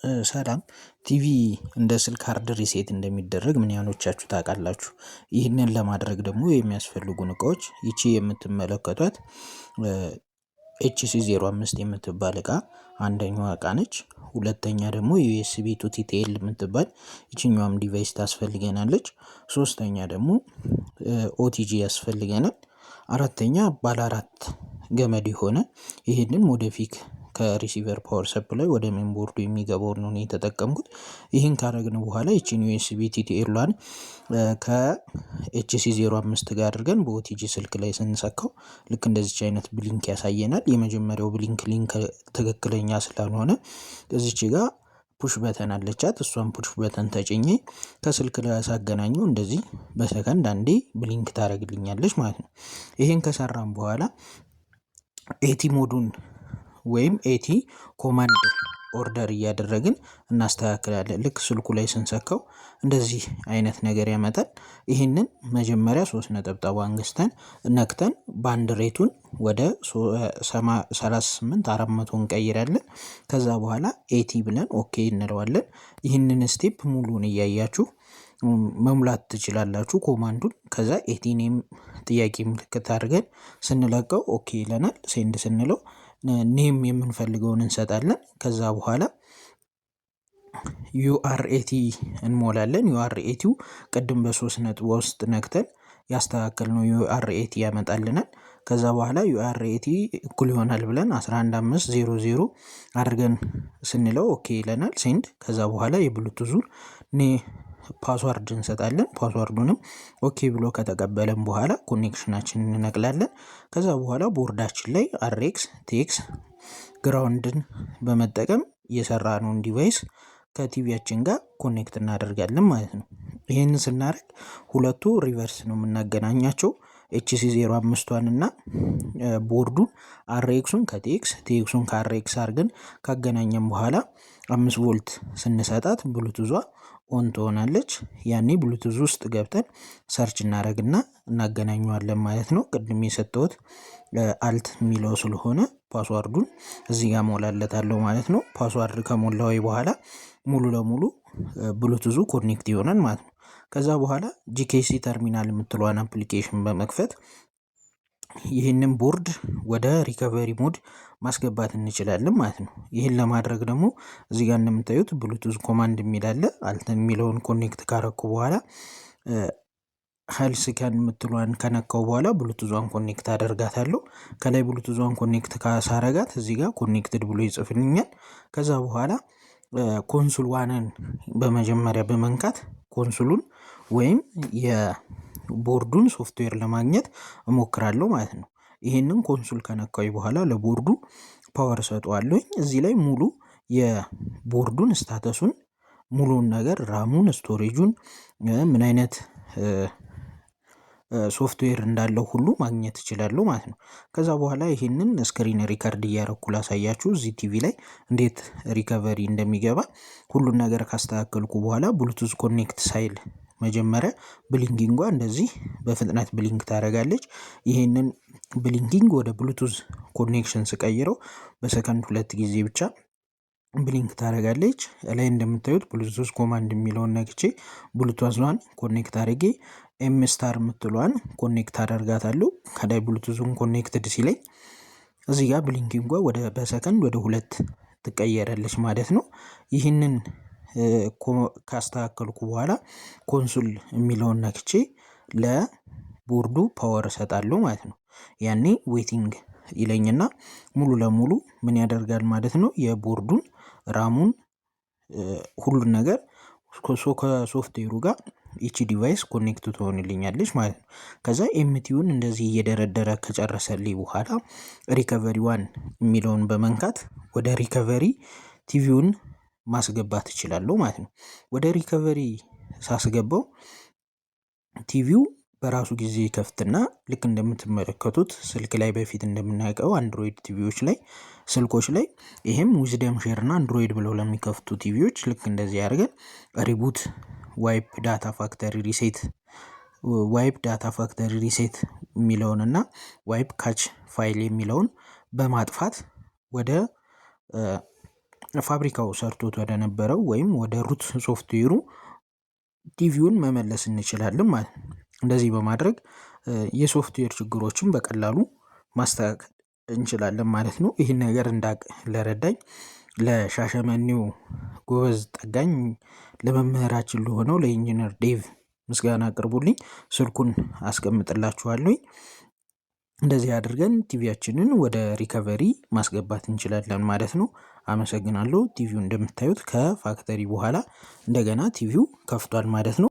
ሰላም፣ ቲቪ እንደ ስልክ hard reset እንደሚደረግ ምን ያህሎቻችሁ ታውቃላችሁ? ይህንን ለማድረግ ደግሞ የሚያስፈልጉን እቃዎች ይቺ የምትመለከቷት HC05 የምትባል እቃ አንደኛዋ እቃ ነች። ሁለተኛ ደግሞ USB to TTL የምትባል ይችኛዋም device ታስፈልገናለች። ሶስተኛ ደግሞ OTG ያስፈልገናል። አራተኛ ባለ አራት ገመድ የሆነ ይህንን modify ከ receiver power supply ወደ main board ኡ የሚገባውን ነው የተጠቀምኩት። ይህን ካረግን በኋላ ይቺን USB TTL ሏን ከ HC05 ጋር አድርገን በ OTG ስልክ ላይ ስንሰካው ልክ እንደዚች አይነት blink ያሳየናል። የመጀመሪያው blink link ትክክለኛ ስላልሆነ እዚች ጋር push button አለቻት። እሷን push button ተጭኜ ከስልክ ላይ ሳገናኘው እንደዚህ በሰከንድ አንዴ blink ታደርግልኛለች ማለት ነው። ይሄን ከሰራም በኋላ AT mode ኡን ወይም AT command order እያደረግን እናስተካክላለን። ልክ ስልኩ ላይ ስንሰካው እንደዚህ አይነት ነገር ያመጣል። ይህንን መጀመሪያ ሶስት ነጠብጣቧን ገዝተን ነክተን baud rate ኡን ወደ 38,400 እንቀይራለን። ከዛ በኋላ AT ብለን okay እንለዋለን። ይህንን step ሙሉን እያያችሁ መሙላት ትችላላችሁ command ኡን። ከዛ AT name ጥያቄ ምልክት አድርገን ስንለቀው okay ይለናል። Send ስንለው name የምንፈልገውን እንሰጣለን። ከዛ በኋላ UART እንሞላለን። UART ው ቅድም በሶስት ነጥብ ውስጥ ነክተን ያስተካከልነው UART ያመጣልናል። ከዛ በኋላ UART እኩል ይሆናል ብለን 11500 አድርገን ስንለው okay ይለናል። Send። ከዛ በኋላ የብሉቱዙን ኔ password እንሰጣለን። Password ኡንም okay ብሎ ከተቀበለን በኋላ connection ኣችንን እንነቅላለን። ከዛ በኋላ ቦርዳችን ላይ RX፣ TX፣ ground ን በመጠቀም የሰራነውን device ከ TV ያችን ጋር connect እናደርጋለን ማለት ነው። ይህንን ስናደርግ ሁለቱ reverse ነው የምናገናኛቸው፣ HC05ቷን እና ቦርዱን አርኤክሱን ከቲኤክስ፣ ቲኤክሱን ከአርኤክስ አድርገን ካገናኘን በኋላ 5 ቮልት ስንሰጣት Bluetooth ዟ on ትሆናለች። ያኔ ብሉቱዝ ውስጥ ገብተን search እናደርግና እናገናኘዋለን ማለት ነው። ቅድም የሰጠሁት alt የሚለው ስለሆነ password ኡን እዚህ ጋር ሞላለታለሁ ማለት ነው። Password ከሞላው በኋላ ሙሉ ለሙሉ Bluetooth ኡ connect ይሆናል ማለት ነው። ከዛ በኋላ GKC terminal የምትለዋን application በመክፈት ይህንን ቦርድ ወደ recovery mode ማስገባት እንችላለን ማለት ነው። ይህን ለማድረግ ደግሞ እዚህ ጋር እንደምታዩት Bluetooth command የሚል አለ። Alt የሚለውን connect ካረኩ በኋላ health scan የምትለዋን ከነካው በኋላ Bluetooth ዟን connect አደርጋታለሁ። ከላይ Bluetooth ዟን connect ካሳረጋት እዚህ ጋር connected ብሎ ይጽፍልኛል። ከዛ በኋላ console one ን በመጀመሪያ በመንካት console ኡን ወይም የቦርዱን ሶፍትዌር ለማግኘት እሞክራለሁ ማለት ነው። ይሄንን console ከነካሁ በኋላ ለ board ኡ power እሰጠዋለሁኝ። እዚህ ላይ ሙሉ የቦርዱን status ኡን፣ ሙሉውን ነገር፣ RAM ኡን፣ storage ኡን፣ ምን አይነት ሶፍትዌር እንዳለው ሁሉ ማግኘት እችላለሁ ማለት ነው። ከዛ በኋላ ይሄንን screen record እያረኩ ላሳያችሁ እዚህ ቲቪ ላይ እንዴት recovery እንደሚገባ። ሁሉን ነገር ካስተካከልኩ በኋላ Bluetooth connect ሳይል መጀመሪያ blinking ጓ እንደዚህ በፍጥነት blink ታደርጋለች። ይሄንን blinking ወደ Bluetooth connection ስቀይረው በሰከንድ ሁለት ጊዜ ብቻ blink ታደርጋለች። ላይ እንደምታዩት Bluetooth command የሚለውን ነክቼ Bluetooth ዟን connect አድርጌ M star የምትለዋን connect አደርጋታለሁ። ከላይ Bluetooth ኡን connected ሲለኝ እዚህ ጋር blinking ጓ ወደ በሰከንድ ወደ ሁለት ትቀየራለች ማለት ነው። ይህንን ካስተካከልኩ በኋላ console የሚለውን ነክቼ ለ board ኡ power እሰጣለሁ ማለት ነው። ያኔ waiting ይለኝና ሙሉ ለሙሉ ምን ያደርጋል ማለት ነው፣ የ board ኡን RAM ኡን ሁሉን ነገር ከሶፍትዌሩ ጋር ይቺ device connect ትሆንልኛለች ማለት ነው። ከዛ MTU ን እንደዚህ እየደረደረ ከጨረሰልኝ በኋላ recovery one የሚለውን በመንካት ወደ recovery TV ውን ማስገባት እችላለሁ ማለት ነው። ወደ recovery ሳስገባው ቲቪው በራሱ ጊዜ ይከፍትና ልክ እንደምትመለከቱት ስልክ ላይ በፊት እንደምናውቀው Android ቲቪዎች ላይ፣ ስልኮች ላይ፣ ይሄም Wisdom Share እና Android ብለው ለሚከፍቱ ቲቪዎች ልክ እንደዚህ አድርገን reboot፣ wipe data factory reset፣ wipe data factory reset የሚለውን እና wipe cache file የሚለውን በማጥፋት ወደ ፋብሪካው ሰርቶት ወደ ነበረው ወይም ወደ root ሶፍትዌሩ ቲቪውን መመለስ እንችላለን ማለት ነው። እንደዚህ በማድረግ የሶፍትዌር ችግሮችን በቀላሉ ማስተካከል እንችላለን ማለት ነው። ይህን ነገር እንዳቅ ለረዳኝ ለሻሸመኔው ጎበዝ ጠጋኝ ለመምህራችን ለሆነው ለኢንጂነር ዴቭ ምስጋና አቅርቡልኝ። ስልኩን አስቀምጥላችኋለሁኝ። እንደዚህ አድርገን ቲቪያችንን ወደ recovery ማስገባት እንችላለን ማለት ነው። አመሰግናለሁ። ቲቪው እንደምታዩት ከ factory በኋላ እንደገና ቲቪው ከፍቷል ማለት ነው።